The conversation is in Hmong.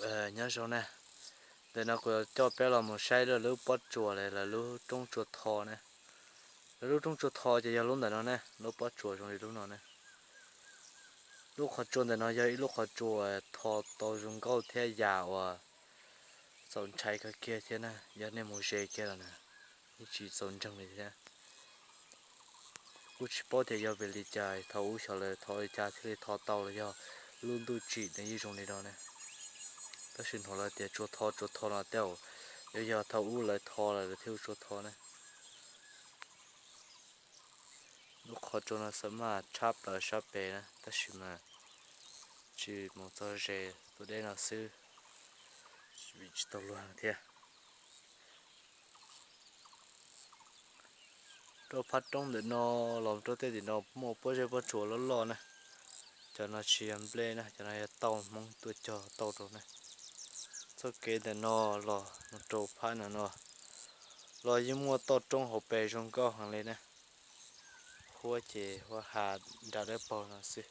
Nyob zoo na, ntawm no kuv coj peb los mus saib lawv lub pob tsuas, lawv lub roob tsua tho na. Lawv lub roob tsua tho ces yog lub ntawm no ne, lub pob tsuas zoo li lub no ne. Lub qhov tsua ntawm no yog ib lub qhov tsua tho tau zoo nkauj thiab yam uas txaus ntshai kawg kiag thiab na, yog nej mus ze kiag los na, yeej tsis txaus ntseeg li thiab. Kuj tsis paub tias yog vim li cas thaum ub xyov lawv tho li cas thiaj li tho tau los yog lub ntuj tsim nws yeej zoo li no ne. Tab sis hnov lawv tias tsua tho tsua tho no tej zaum yuav yog thaum ub lawv tho lawm lawv thiaj ua tsua tho ne. Lub qhov tsua no xav mas tshab plaws sab pem na, tab sis mas tsis mus txog ze, tus dej no xwb, vim tsis tau luag thiab. Rau phab roob ntawm no los rau tej tim no muaj pob zeb pob tsuas loj loj na. Cov no tsis yog nplej na, cov no yog tauj Hmoob tuaj cog tauj rau na. Txoj kev ntawm no los mus rau phab no no los yeej muaj toj roob hauv pes zoo nkauj heev li na. Huab ces huab ha nram dawb paug no xwb.